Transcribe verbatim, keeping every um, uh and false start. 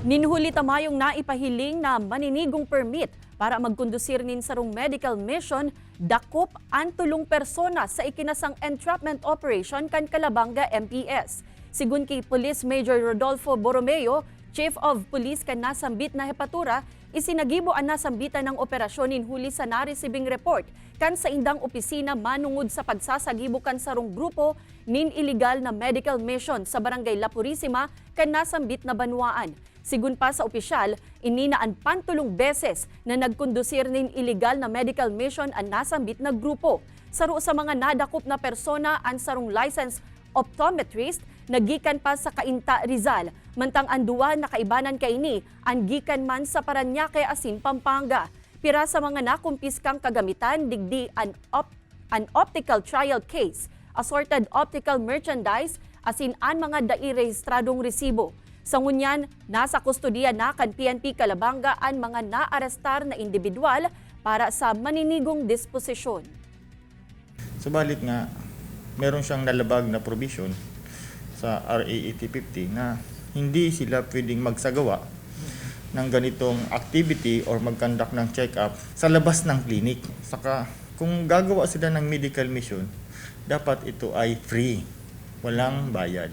Nin huli ta mayong naipahiling na maninigong permit para magkondusir nin sarong medical mission, dakop an tolong persona sa ikinasang entrapment operation kan Calabanga M P S. Sigon ki Police Major Rodolfo Borromeo, Chief of Police kan nasambit na hepatura, isinagibo an nasambitan nang operasyon nin huli sa naresibing report kan saindang opisina manongod sa pagsasagibo kan sarong grupo nin iligal na medical mission sa Barangay La Purisima kan nasambit na banwaan. Sigon pa sa opisyal, ini na an pantolong beses na nagkondusir nin iligal na medical mission an nasambit na grupo. Saro sa mga nadakop na persona an sarong licensed optometrist na gikan pa sa Cainta, Rizal, mantang an duwa na kaibanan kaini an gikan man sa Parañaque asin Pampanga. Pira sa mga nakumpiskang kagamitan digdi an op-, an optical trial case, assorted optical merchandise, asin an mga dai rehistradong resibo. Sa ngunyan, nasa kustodiya na kan P N P Calabanga an mga naarestar na indibidwal para sa maninigong disposisyon. Subalit nga, meron siyang nalabag na provision sa R A eighty fifty na hindi sila pwedeng magsagawa ng ganitong activity or mag-conduct ng check-up sa labas ng clinic. Saka, kung gagawa sila ng medical mission, dapat ito ay free, walang bayad.